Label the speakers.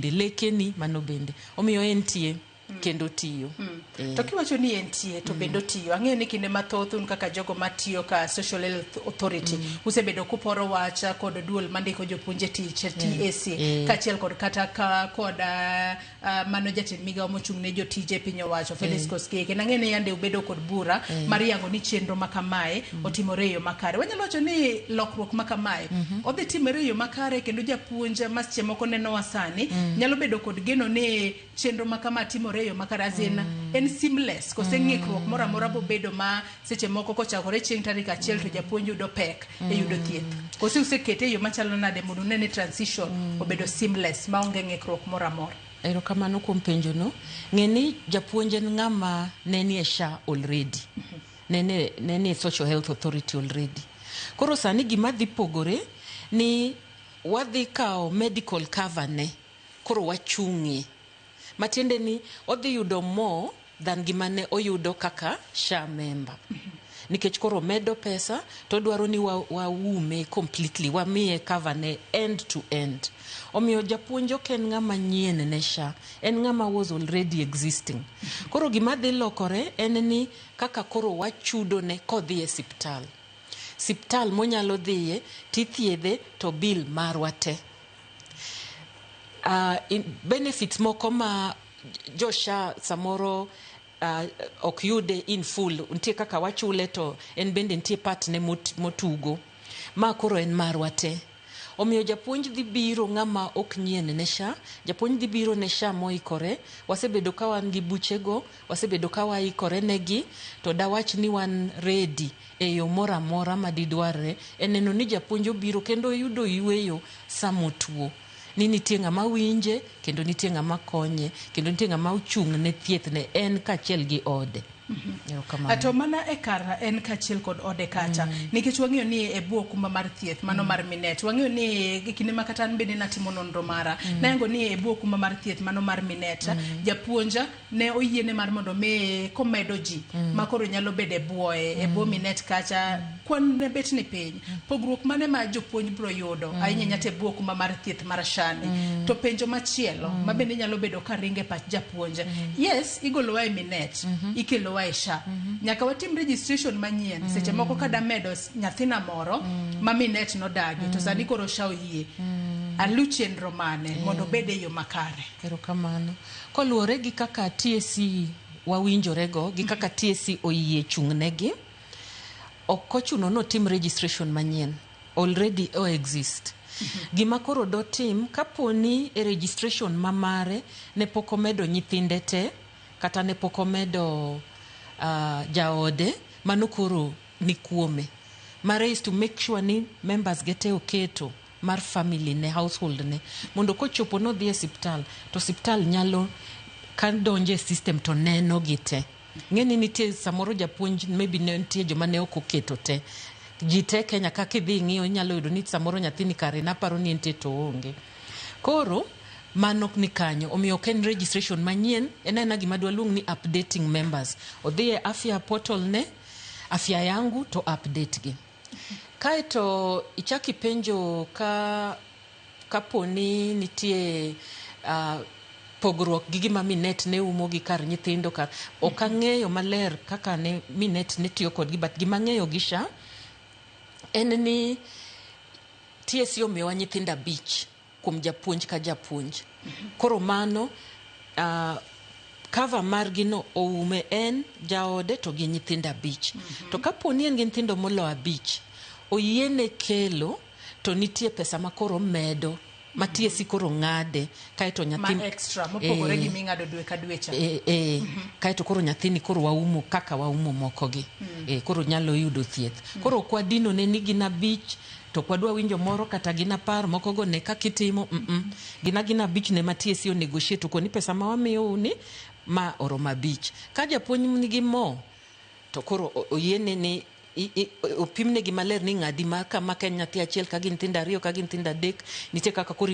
Speaker 1: Lekeni mano bende. Omiyo entie kendo tiyo.
Speaker 2: To kiwacho ni entie to bende otiyo, ang'eyo ni kinde mathoth un kaka jogo matiyo ka Social Health Authority usebedo kuporo wach kod duol mandiko jopuonj e tich, TSC, kaachiel kod kata ka kod mano jatend migawo mochung' ne jotije e piny owacho, Felix Koskei. Kendo ang'eyo ni yande ubedo kod bura mar yango ni chenro ma kamae otimore e yo makare. Wanyalo wacho ni lokruok ma kamae odhi timore e yo makare, kendo japuonj ma seche moko nenowa sani nyalo bedo kod geno ni chenro ma kama timore e yo makare, as in en seamless, kose ng'ikruok moro amora bobedo ma seche moko kochakore chieng' tarik 1 to japuonj yudo pek e yudo thieth? Kose usekete e yo machalo nade mondo une ni transition obedo seamless maonge ng'ikruok moro amora?
Speaker 1: Erokamano kuom penjo no. Ng'e ni japuonj en ng'ama ne nie SHA already. Ne nie Social Health Authority already. Koro sani gima dhi pogore ni wadhi kawo medical cover ne koro wachung'ie. Matiende ni odhi yudo more than gima ne oyudo kaka SHA member. Nikech koro medo pesa to odwaro ni waume completely, wamiye cover ne end to end. Omiyo japuonj ok en ng'ama nyien ne SHA, en ng'ama was already existing. Koro gima dhi lokore en ni kaka koro wachudo ne kodhi e siptal. Siptal monyalo dhiye tithiedhe to bill marwa te. Benefits moko ma jo SHA samoro ok yude in full, nitie kaka wachule to en bende nitie part ne motugo. Ma koro en marwa te. Omiyo japuonj dhi biro ng'ama ok nyien ne SHA, japuonj dhi biro ne SHA moikore. Wasebedo ka wan gi buchego, wasebedo ka waikore negi, to dawach ni wan ready e yo moro amora madidwarre e neno ni japuonj obiro kendo oyudo yueyo samotuo. Ni nitie ng'ama winje, kendo nitie ng'ama konye, kendo nitie ng'ama ochung' ne thieth ne en kaachiel gi ode. Erokamano.
Speaker 2: To mana e kar en kaachiel kod ode kacha, nikech wang'eyo ni e bwo okumba mar thieth mano mar Minet, wang'eyo ni e kinde ma kata an bende natimo nonro mara, nayango ni e bwo okumba mar thieth mano mar Minet, japuonj ne oyiene mar mondo mi komedo ji ma koro nyalo bedo e bwoye, e bwo Minet kacha, kwan ne bet ni piny. Pogruok mane ma jopuonj bro yudo ahinya ahinya to e bwo okumba mar thieth mar SHA ni? To penjo machielo ma bende nyalo bedo ka ringo e pach japuonj, yes, igolowa e Minet, ikelowa e SHA, nyaka watim registration manyien. Seche moko kada medo nyathina moro ma Minet nodagi to sani koro SHA oyie, alu chenro mane mondo obed e yo makare?
Speaker 1: Erokamano. Koluwore gi kaka TSC wawinjorego, gi kaka TSC oyie chung'negi, ok ochuno ni otim registration manyien. Already o exist. Gima koro dotim, kapo ni e registration ma mare ne pok omedo nyithinde te, kata ne pok omedo jaode, mano koro ni kuome. Mare is to make sure ni members ge te oketo mar family ne, household ne, mondo kochopo nodhi e siptal, to siptal nyalo ka donjo e system to neno gi te. Ng'e ni nitie samoro japuonj maybe ne nitie joma ne ok oketo te. Ji te Kenya ka kidhi ing'iyo inyalo yudo ni samoro nyathini kare naparo ni entie to oonge. Koro mano ni kanyo, omiyo ok en registration manyien, en aena gima dwaluong ni updating members. Odhi e afya portal ne, Afya Yangu, to update gi. Kaeto ichak ipenjo ka kapo ni nitie pogruok gi gima Minet ne umo gi kar nyithindo kar ok ang'eyo maler kaka ne Minet ne tiyo kodgi, but gima ang'eyo gi SHA en ni TSC omiyowa nyithindo 5 kuom japuonj ka japuonj. Koro mano cover margi no oume en, jaode to gi nyithindo 5. To kapo ni en gi nyithindo molo 5, oyiene kelo to nitie pesa ma koro medo ma TSC koro ng'ade kaeto nyathi
Speaker 2: ma extra mopogore gi ming'ado dwe ka dwe cha.
Speaker 1: E, kaeto koro nyathini koro waumo kaka waumo moko gi koro nyalo yudo thieth. Koro ok wadino ne ni gin 5 to ok wadwa winjo moro kata gin 10 moko go ne kaka itimo. Gin agina 5 ne ma TSC o negotiate okoni pesa ma wamiyou ni ma oromo 5. Ka japuonj nigi mo to koro oyiene ni opimnegi maler ni ng'adi ma kama ka en nyathi achiel, ka gin nyithindo ariyo, ka gin nyithindo adek, nitie kaka koro.